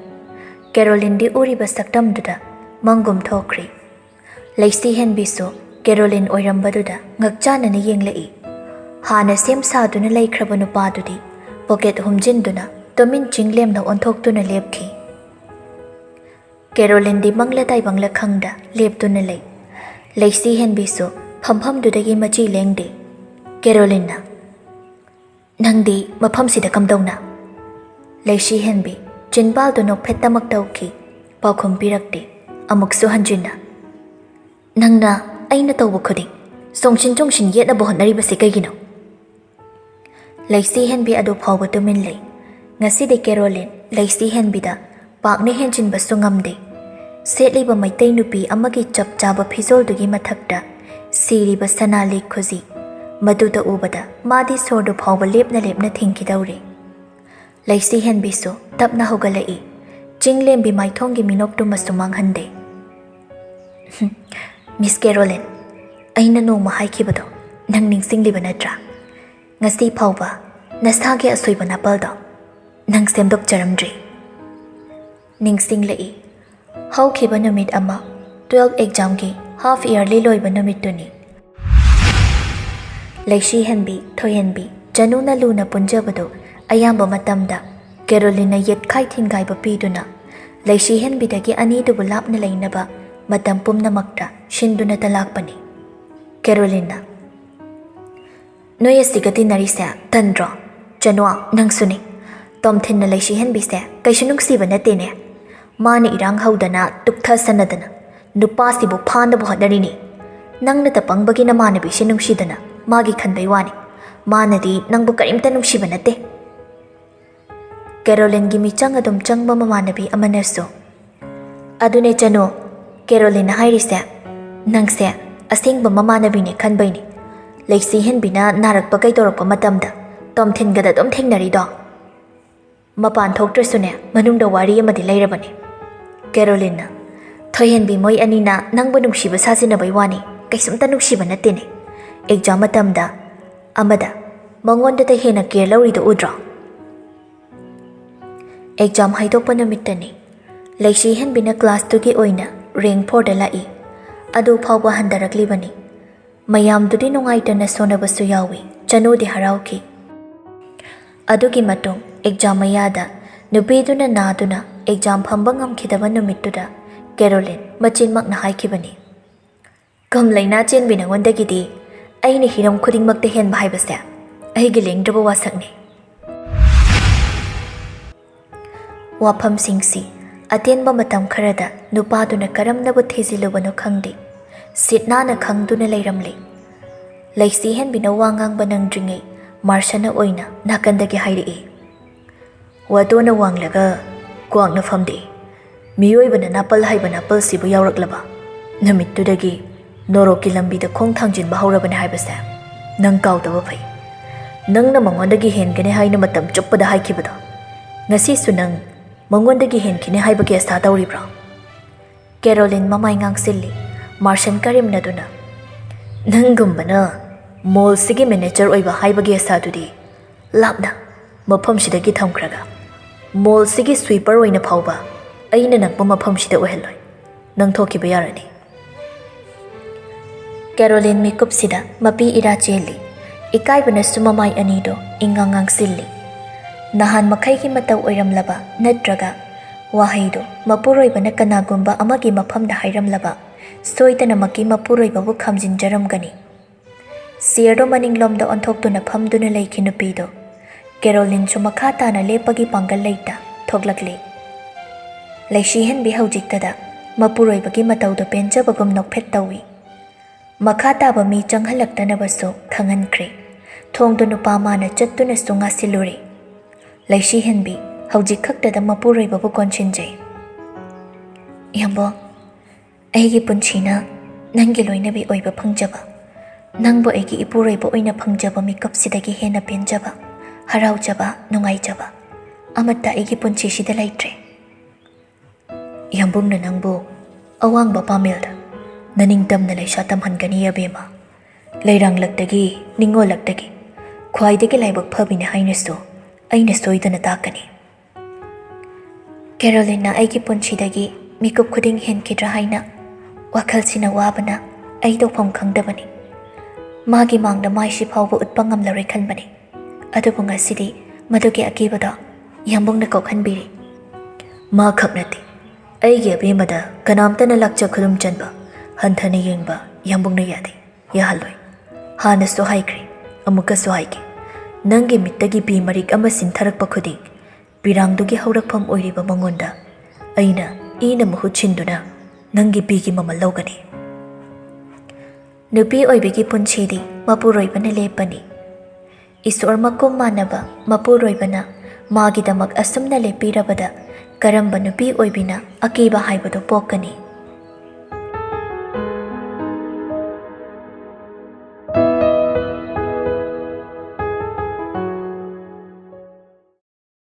ꯀꯦꯔꯣꯂꯤꯟꯗꯤ ꯎꯔꯤꯕ ꯁꯛꯇꯝꯗꯨꯗ ꯃꯪꯒꯨꯝ ꯊꯣꯛꯈ꯭ꯔꯤ꯫ ꯂꯩꯁꯤ ꯍꯦꯟꯕꯤꯁꯨ ꯀꯦꯔꯣꯂꯤꯟ ꯑꯣꯏꯔꯝꯕꯗꯨꯗ ꯉꯛꯆꯥꯟꯅꯅ ꯌꯦꯡꯂꯛꯏ꯫ ꯍꯥꯟꯅ ꯁꯦꯝ ꯁꯥꯗꯨꯅ ꯂꯩꯈ꯭ꯔꯕ ꯅꯨꯄꯥꯗꯨꯗꯤ ꯄꯣꯀꯦꯠ ꯍꯨꯝꯖꯤꯟꯗꯨꯅ ꯇꯨꯃꯤꯟ ꯆꯤꯡꯂꯦꯝꯅ ꯑꯣꯟꯊꯣꯛꯇꯨꯅ ꯂꯦꯞꯈꯤ꯫ ꯀꯦꯔꯣꯂꯤꯟꯗꯤ ꯃꯪꯂ ꯇꯥꯏꯕꯪꯂ ꯈꯪꯗ ꯂꯦꯞꯇꯨꯅ ꯂꯩ꯫ ꯂꯩꯁꯤ ꯍꯦꯟꯕꯤꯁꯨ ꯐꯝꯐꯝꯗꯨꯗꯒꯤ ꯃꯆꯤ ꯂꯦꯡꯗꯦ꯫ ꯀꯦꯔꯣꯂꯤꯟꯅ, "ꯅꯪꯗꯤ ꯃꯐꯝꯁꯤꯗ ꯀꯝꯗꯧꯅ?" ꯂꯩꯁꯤ ꯍꯦꯟꯕꯤ ꯆꯤꯟꯕꯥꯜꯗꯨ ꯅꯣꯛꯐꯦꯠꯇꯃꯛ ꯇꯧꯈꯤ꯫ ꯄꯥꯎꯈꯨꯝ ꯄꯤꯔꯛꯇꯦ꯫ ꯑꯃꯨꯛꯁꯨ ꯍꯟꯖꯤꯟꯅ, "ꯅꯪꯅ ꯑꯩꯅ ꯇꯧꯕ ꯈꯨꯗꯤꯡ ꯆꯣꯡꯁꯤꯟ ꯆꯣꯡꯁꯤꯟ ꯌꯦꯠꯅꯕ ꯍꯣꯠꯅꯔꯤꯕꯁꯤ ꯀꯩꯒꯤꯅꯣ?" ꯂꯩꯁꯤ ꯍꯦꯟꯕꯤ ꯑꯗꯨ ꯐꯥꯎꯕ ꯇꯨꯃꯤꯟ ꯂꯩ꯫ ꯉꯁꯤꯗꯤ ꯀꯦꯔꯣꯂꯤꯟ ꯂꯩꯁꯤ ꯍꯦꯟꯕꯤꯗ ꯄꯥꯛꯅ ꯍꯦꯟꯖꯤꯟꯕꯁꯨ ꯉꯝꯗꯦ꯫ ꯁꯦꯠꯂꯤꯕ ꯃꯩꯇꯩ ꯅꯨꯄꯤ ꯑꯃꯒꯤ ꯆꯞ ꯆꯥꯕ ꯐꯤꯖꯣꯜꯗꯨꯒꯤ ꯃꯊꯛꯇ ꯁꯤꯔꯤꯕ ꯁꯅꯥ ꯂꯤꯛ ꯈꯨꯖꯤ, ꯃꯗꯨꯗ ꯎꯕꯗ ꯃꯥꯗꯤ ꯁꯣꯔꯗꯨ ꯐꯥꯎꯕ ꯂꯦꯞꯅ ꯂꯦꯞꯅ ꯊꯤꯡꯈꯤꯗꯧꯔꯦ꯫ ꯂꯩꯁꯤ ꯍꯦꯟꯕꯤꯁꯨ ꯇꯞꯅ ꯍꯧꯒꯠꯂꯛꯏ꯫ ꯆꯤꯡꯂꯦꯝꯕꯤ ꯃꯥꯏꯊꯣꯡꯒꯤ ꯃꯤꯅꯣꯛꯇꯨꯃꯁꯨ ꯃꯥꯡꯍꯟꯗꯦ꯫ "ꯃꯤꯁ ꯀꯦꯔꯣꯂꯤꯟ, ꯑꯩꯅ ꯅꯣꯡꯃ ꯍꯥꯏꯈꯤꯕꯗꯣ ꯅꯪ ꯅꯤꯡꯁꯤꯡꯂꯤꯕ ꯅꯠꯇ꯭ꯔꯥ? ꯉꯁꯤ ꯐꯥꯎꯕ ꯅꯁꯥꯒꯤ ꯑꯁꯣꯏꯕ ꯅꯥꯄꯜꯗꯣ ꯅꯪ ꯁꯦꯝꯗꯣꯛꯆꯔꯝꯗ꯭ꯔꯤ꯫" ꯅꯤꯡꯁꯤꯡꯂꯛꯏ꯫ ꯍꯧꯈꯤꯕ ꯅꯨꯃꯤꯠ ꯑꯃ, twelve examꯒꯤ half yearly ꯂꯣꯏꯕ ꯅꯨꯃꯤꯠꯇꯨꯅꯤ꯫ ꯂꯩꯁꯤ ꯍꯦꯟꯕꯤ, ꯊꯣꯏꯍꯦꯟꯕꯤ, ꯆꯅꯨꯅ ꯂꯨꯅ ꯄꯨꯟꯖꯕꯗꯨ ꯑꯌꯥꯝꯕ ꯃꯇꯝꯗ ꯀꯦꯔꯣꯂꯤꯟꯅ ꯌꯦꯠꯈꯥꯏ ꯊꯤꯟꯒꯥꯏꯕ ꯄꯤꯗꯨꯅ ꯂꯩꯁꯤ ꯍꯦꯟꯕꯤꯗꯒꯤ ꯑꯅꯤꯗꯨꯕꯨ ꯂꯥꯞꯅ ꯂꯩꯅꯕ ꯃꯇꯝ ꯄꯨꯝꯅꯃꯛꯇ ꯁꯤꯟꯗꯨꯅꯇ ꯂꯥꯛꯄꯅꯤ꯫ ꯀꯦꯔꯣꯂꯤꯟꯅ, ꯅꯣꯏ ꯑꯁꯤꯒ ꯇꯤꯟꯅꯔꯤꯁꯦ ꯇꯟꯗ꯭ꯔꯣ? ꯆꯅꯨ, ꯅꯪꯁꯨꯅꯤ꯫ ꯇꯣꯝꯊꯤꯟꯅ ꯂꯩꯁꯤꯍꯟꯕꯤꯁꯦ ꯀꯩꯁꯨ ꯅꯨꯡꯁꯤꯕ ꯅꯠꯇꯦꯅꯦ꯫ ꯃꯥꯅ ꯏꯔꯥꯡ ꯍꯧꯗꯅ ꯇꯨꯛꯊꯁꯟꯅꯗꯅ ꯅꯨꯄꯥꯁꯤꯕꯨ ꯐꯥꯅꯕ ꯍꯣꯠꯅꯔꯤꯅꯤ꯫ ꯅꯪꯅꯇ ꯄꯪꯕꯒꯤ ꯅꯃꯥꯟꯅꯕꯤꯁꯦ ꯅꯨꯡꯁꯤꯗꯅ ꯃꯥꯒꯤ ꯈꯟꯕꯩ ꯋꯥꯅꯤ꯫ ꯃꯥꯅꯗꯤ ꯅꯪꯕꯨ ꯀꯔꯤꯝꯇ ꯅꯨꯡꯁꯤꯕ ꯅꯠꯇꯦ꯫ ꯀꯦꯔꯣꯂꯤꯟꯒꯤ ꯃꯤꯆꯪ ꯑꯗꯨꯝ ꯆꯪꯕ ꯃꯃꯥꯟꯅꯕꯤ ꯑꯃꯅꯁꯨ, "ꯑꯗꯨꯅꯦ ꯆꯅꯨ, ꯀꯦꯔꯣꯂꯤꯟꯅ ꯍꯥꯏꯔꯤꯁꯦ ꯅꯪꯁꯦ ꯑꯁꯦꯡꯕ ꯃꯃꯥꯟꯅꯕꯤꯅꯦ ꯈꯟꯕꯩꯅꯤ꯫ ꯂꯩꯁꯤꯍꯟꯕꯤꯅ ꯅꯥꯔꯛꯄ ꯀꯩꯗꯧꯔꯛꯄ ꯃꯇꯝꯗ ꯇꯣꯝꯊꯤꯟꯒꯗ ꯑꯗꯨꯝ ꯊꯦꯡꯅꯔꯤꯗꯣ꯫ ꯃꯄꯥꯟ ꯊꯣꯛꯇ꯭ꯔꯁꯨꯅꯦ, ꯃꯅꯨꯡꯗ ꯋꯥꯔꯤ ꯑꯃꯗꯤ ꯂꯩꯔꯕꯅꯤ꯫" ꯀꯦꯔꯣꯂꯤꯟꯅ, "ꯊꯣꯏꯍꯦꯟꯕꯤ, ꯃꯣꯏ ꯑꯅꯤꯅ ꯅꯪꯕꯨ ꯅꯨꯡꯁꯤꯕ ꯁꯥꯖꯤꯟꯅꯕꯩ ꯋꯥꯅꯤ, ꯀꯩꯁꯨꯝꯇ ꯅꯨꯡꯁꯤꯕ ꯅꯠꯇꯦꯅꯦ꯫ ꯑꯦꯛꯖꯥꯝ ꯃꯇꯝꯗ ꯑꯃꯗ ꯃꯉꯣꯟꯗꯇ ꯍꯦꯟꯅ ꯀꯦꯌꯔ ꯂꯧꯔꯤꯗꯣ ꯎꯗ꯭ꯔꯣ?" ꯑꯦꯛꯖꯥꯝ ꯍꯥꯏꯗꯣꯛꯄ ꯅꯨꯃꯤꯠꯇꯅꯤ꯫ ꯂꯩꯁꯤꯍꯦꯟꯕꯤꯅ ꯀ꯭ꯂꯥꯁꯇꯨꯒꯤ ꯑꯣꯏꯅ ꯔꯦꯡ ꯐꯣꯔꯗ ꯂꯥꯛꯏ꯫ ꯑꯗꯨ ꯐꯥꯎꯕ ꯍꯟꯊꯔꯛꯂꯤꯕꯅꯤ꯫ ꯃꯌꯥꯝꯗꯨꯗꯤ ꯅꯨꯡꯉꯥꯏꯇꯅ ꯁꯣꯟꯅꯕꯁꯨ ꯌꯥꯎꯏ꯫ ꯆꯅꯨꯗꯤ ꯍꯔꯥꯎꯈꯤ꯫ ꯑꯗꯨꯒꯤ ꯃꯇꯨꯡ ꯑꯦꯛꯖꯥꯝ ꯃꯌꯥꯗ ꯅꯨꯄꯤꯗꯨꯅ ꯅꯥꯗꯨꯅ ꯑꯦꯛꯖꯥꯝ ꯐꯝꯕ ꯉꯝꯈꯤꯗꯕ ꯅꯨꯃꯤꯠꯇꯨꯗ ꯀꯦꯔꯣꯂꯤꯟ ꯃꯆꯤꯟꯃꯛꯅ ꯍꯥꯏꯈꯤꯕꯅꯤ, "ꯀꯝ ꯂꯩꯅꯥ ꯆꯦꯟꯕꯤ ꯅꯉꯣꯟꯗꯒꯤꯗꯤ ꯑꯩꯅ ꯍꯤꯔꯝ ꯈꯨꯗꯤꯡꯃꯛꯇ ꯍꯦꯟꯕ ꯍꯥꯏꯕꯁꯦ ꯑꯩꯒꯤ ꯂꯦꯡꯗ꯭ꯔꯕ ꯋꯥꯁꯛꯅꯤ꯫" ꯋꯥꯐꯝꯁꯤꯡꯁꯤ ꯑꯇꯦꯟꯕ ꯃꯇꯝ ꯈꯔꯗ ꯅꯨꯄꯥꯗꯨꯅ ꯀꯔꯝꯅꯕꯨ ꯊꯤꯖꯤꯜꯂꯨꯕꯅꯣ ꯈꯪꯗꯦ, ꯁꯤꯠ ꯅꯥꯟꯅ ꯈꯪꯗꯨꯅ ꯂꯩꯔꯝꯂꯦ꯫ ꯂꯩꯁꯤꯍꯦꯟꯕꯤꯅ ꯋꯥ ꯉꯥꯡꯕ ꯅꯪꯗ꯭ꯔꯤꯉꯩ ꯃꯥꯔꯁꯟꯅ ꯑꯣꯏꯅ ꯅꯥꯀꯟꯗꯒꯤ ꯍꯥꯏꯔꯛꯏ, "ꯋꯥꯇꯣꯟꯅ ꯋꯥꯡꯂꯒ ꯀ꯭ꯋꯥꯛꯅ ꯐꯝꯗꯦ꯫ ꯃꯤꯑꯣꯏꯕꯅ ꯅꯥꯄꯜ ꯍꯥꯏꯕ ꯅꯥꯄꯜꯁꯤꯕꯨ ꯌꯥꯎꯔꯛꯂꯕ ꯅꯨꯃꯤꯠꯇꯨꯗꯒꯤ ꯅꯣꯔꯣꯛꯀꯤ ꯂꯝꯕꯤꯗ ꯈꯣꯡ ꯊꯥꯡꯖꯤꯟꯕ ꯍꯧꯔꯕꯅꯤ ꯍꯥꯏꯕꯁꯦ ꯅꯪ ꯀꯥꯎꯗꯕ ꯐꯩ꯫ ꯅꯪꯅ ꯃꯉꯣꯟꯗꯒꯤ ꯍꯦꯟꯒꯅꯤ ꯍꯥꯏꯅ ꯃꯇꯝ ꯆꯨꯞꯄꯗ ꯍꯥꯏꯈꯤꯕꯗꯣ, ꯉꯁꯤꯁꯨ ꯅꯪ ꯃꯉꯣꯟꯗꯒꯤ ꯍꯦꯟꯈꯤꯅꯤ ꯍꯥꯏꯕꯒꯤ ꯑꯁꯥ ꯇꯧꯔꯤꯕ꯭ꯔꯣ?" ꯀꯦꯔꯣꯂꯤꯟ ꯃꯃꯥꯏ ꯉꯥꯡꯁꯤꯜꯂꯤ, ꯃꯥꯔꯁꯟ ꯀꯔꯦꯝꯅꯗꯨꯅ, "ꯅꯪꯒꯨꯝꯕꯅ ꯃꯣꯜꯁꯤꯒꯤ ꯃꯦꯅꯦꯖꯔ ꯑꯣꯏꯕ ꯍꯥꯏꯕꯒꯤ ꯑꯁꯥꯗꯨꯗꯤ ꯂꯥꯞꯅ ꯃꯐꯝꯁꯤꯗꯒꯤ ꯊꯝꯈ꯭ꯔꯒ, ꯃꯣꯜꯁꯤꯒꯤ ꯁ꯭ꯋꯤꯄꯔ ꯑꯣꯏꯅ ꯐꯥꯎꯕ ꯑꯩꯅ ꯅꯛꯄ ꯃꯐꯝꯁꯤꯗ ꯑꯣꯏꯍꯜꯂꯣꯏ꯫ ꯅꯪ ꯊꯣꯛꯈꯤꯕ ꯌꯥꯔꯅꯤ꯫" ꯀꯦꯔꯣꯂꯤꯟ ꯃꯤꯀꯨꯞꯁꯤꯗ ꯃꯄꯤ ꯏꯔꯥ ꯆꯦꯜꯂꯤ꯫ ꯏꯀꯥꯏꯕꯅꯁꯨ ꯃꯃꯥꯏ ꯑꯅꯤꯗꯣ ꯏꯉꯥꯡ ꯉꯥꯡꯁꯤꯜꯂꯤ꯫ ꯅꯍꯥꯟ ꯃꯈꯩꯒꯤ ꯃꯇꯧ ꯑꯣꯏꯔꯝꯂꯕ ꯅꯠꯇ꯭ꯔꯒ ꯋꯥꯍꯩꯗꯣ ꯃꯄꯨꯔꯣꯏꯕꯅ ꯀꯅꯥꯒꯨꯝꯕ ꯑꯃꯒꯤ ꯃꯐꯝꯗ ꯍꯥꯏꯔꯝꯂꯕ ꯁꯣꯏꯗꯅꯃꯛꯀꯤ ꯃꯄꯨꯔꯣꯏꯕꯕꯨ ꯈꯥꯝꯖꯤꯟꯖꯔꯝꯒꯅꯤ꯫ ꯆꯤꯌꯔꯗꯣ ꯃꯅꯤꯡꯂꯣꯝꯗ ꯑꯣꯟꯊꯣꯛꯇꯨꯅ ꯐꯝꯗꯨꯅ ꯂꯩꯈꯤ ꯅꯨꯄꯤꯗꯣ꯫ ꯀꯦꯔꯣꯂꯤꯟꯁꯨ ꯃꯈꯥ ꯇꯥꯅ ꯂꯦꯞꯄꯒꯤ ꯄꯥꯡꯒꯜ ꯂꯩꯇ ꯊꯣꯛꯂꯛꯂꯤ꯫ ꯂꯩꯁꯤꯍꯦꯟꯕꯤ ꯍꯧꯖꯤꯛꯇꯗ ꯃꯄꯨꯔꯣꯏꯕꯒꯤ ꯃꯇꯧꯗꯣ ꯄꯦꯟꯖꯕꯒꯨꯝ ꯅꯣꯛꯐꯦꯠ ꯇꯧꯏ꯫ ꯃꯈꯥ ꯇꯥꯕ ꯃꯤ ꯆꯪꯍꯜꯂꯛꯇꯅꯕꯁꯨ ꯈꯪꯍꯟꯈ꯭ꯔꯦ꯫ ꯊꯣꯡꯗꯣ ꯅꯨꯄꯥ ꯃꯥꯅ ꯆꯠꯇꯨꯅꯁꯨ ꯉꯥꯁꯤꯜꯂꯨꯔꯦ꯫ ꯂꯩꯁꯤꯍꯦꯟꯕꯤ ꯍꯧꯖꯤꯛ ꯈꯛꯇꯗ ꯃꯄꯨꯔꯣꯏꯕꯕꯨ ꯀꯣꯟꯁꯤꯟꯖꯩ꯫ "ꯏꯌꯥꯝꯕꯣ, ꯑꯩꯒꯤ ꯄꯨꯟꯁꯤꯅ ꯅꯪꯒꯤ ꯂꯣꯏꯅꯕꯤ ꯑꯣꯏꯕ ꯐꯪꯖꯕ, ꯅꯪꯕꯨ ꯑꯩꯒꯤ ꯏꯄꯨꯔꯣꯏꯕ ꯑꯣꯏꯅ ꯐꯪꯖꯕ ꯃꯤꯀꯨꯞꯁꯤꯗꯒꯤ ꯍꯦꯟꯅ ꯄꯦꯟꯖꯕ, ꯍꯔꯥꯎꯖꯕ, ꯅꯨꯡꯉꯥꯏꯖꯕ ꯑꯃꯠꯇ ꯑꯩꯒꯤ ꯄꯨꯟꯁꯤꯁꯤꯗ ꯂꯩꯇ꯭ꯔꯦ꯫" "ꯏꯌꯥꯝꯕꯨꯡꯅ ꯅꯪꯕꯨ ꯑꯋꯥꯡꯕ ꯄꯥꯃꯦꯜꯗ ꯅꯅꯤꯡꯇꯝꯅ ꯂꯩꯁꯥ ꯇꯝꯍꯟꯒꯅꯤ ꯑꯕꯦꯝꯃ꯫ ꯂꯩꯔꯥꯡꯂꯛꯇꯒꯤ, ꯅꯤꯡꯉꯣꯜꯂꯛꯇꯒꯤ ꯈ꯭ꯋꯥꯏꯗꯒꯤ ꯂꯥꯏꯕꯛ ꯐꯕꯤꯅꯤ ꯍꯥꯏꯅꯁꯨ ꯑꯩꯅ ꯁꯣꯏꯗꯅ ꯇꯥꯛꯀꯅꯤ꯫" ꯀꯦꯔꯣꯂꯤꯟꯅ ꯑꯩꯒꯤ ꯄꯨꯟꯁꯤꯗꯒꯤ ꯃꯤꯀꯨꯞ ꯈꯨꯗꯤꯡ ꯍꯦꯟꯈꯤꯗ꯭ꯔꯥ ꯍꯥꯏꯅ ꯋꯥꯈꯜꯁꯤꯅ ꯋꯥꯕꯅ ꯑꯩ ꯇꯧꯐꯝ ꯈꯪꯗꯕꯅꯤ꯫ ꯃꯥꯒꯤ ꯃꯥꯡꯗ ꯃꯥꯏꯁꯤ ꯐꯥꯎꯕ ꯎꯠꯄ ꯉꯝꯂꯔꯣꯏ ꯈꯟꯕꯅꯤ꯫ ꯑꯗꯨꯕꯨ ꯉꯁꯤꯗꯤ ꯃꯗꯨꯒꯤ ꯑꯀꯤꯕꯗꯣ ꯌꯥꯝꯕꯨꯡꯅ ꯀꯣꯛꯍꯟꯕꯤꯔꯤ꯫ "ꯃꯥ ꯈꯛ ꯅꯠꯇꯦ, ꯑꯩꯒꯤ ꯑꯕꯦꯝꯃꯗ ꯀꯅꯥꯝꯇꯅ ꯂꯥꯛꯆ ꯈꯨꯗꯨꯝ ꯆꯟꯕ, ꯍꯟꯊꯅ ꯌꯦꯡꯕ ꯌꯥꯝꯕꯨꯡꯅ ꯌꯥꯗꯦ, ꯌꯥꯍꯜꯂꯣꯏ꯫ ꯍꯥꯟꯅꯁꯨ ꯍꯥꯏꯈ꯭ꯔꯦ, ꯑꯃꯨꯛꯀꯁꯨ ꯍꯥꯏꯒꯦ, ꯅꯪꯒꯤ ꯃꯤꯠꯇꯒꯤ ꯄꯤ ꯃꯔꯤꯛ ꯑꯃ ꯆꯤꯟꯊꯔꯛꯄ ꯈꯨꯗꯤꯡ, ꯄꯤꯔꯥꯡꯗꯨꯒꯤ ꯍꯧꯔꯛꯐꯝ ꯑꯣꯏꯔꯤꯕ ꯃꯉꯣꯟꯗ ꯑꯩꯅ ꯏꯅ ꯃꯍꯨꯠ ꯁꯤꯟꯗꯨꯅ ꯅꯪꯒꯤ ꯄꯤꯒꯤ ꯃꯃꯜ ꯂꯧꯒꯅꯤ꯫" ꯅꯨꯄꯤ ꯑꯣꯏꯕꯤꯒꯤ ꯄꯨꯟꯁꯤꯗꯤ ꯃꯄꯨꯔꯣꯏꯕꯅ ꯂꯦꯞꯄꯅꯤ꯫ ꯏꯁꯣꯔ ꯃꯀꯨꯝ ꯃꯥꯟꯅꯕ ꯃꯄꯨꯔꯣꯏꯕꯅ ꯃꯥꯒꯤꯗꯃꯛ ꯑꯁꯨꯝꯅ ꯂꯦꯞꯄꯤꯔꯕꯗ ꯀꯔꯝꯕ ꯅꯨꯄꯤ ꯑꯣꯏꯕꯤꯅ ꯑꯀꯤꯕ ꯍꯥꯏꯕꯗꯨ ꯄꯣꯛꯀꯅꯤ?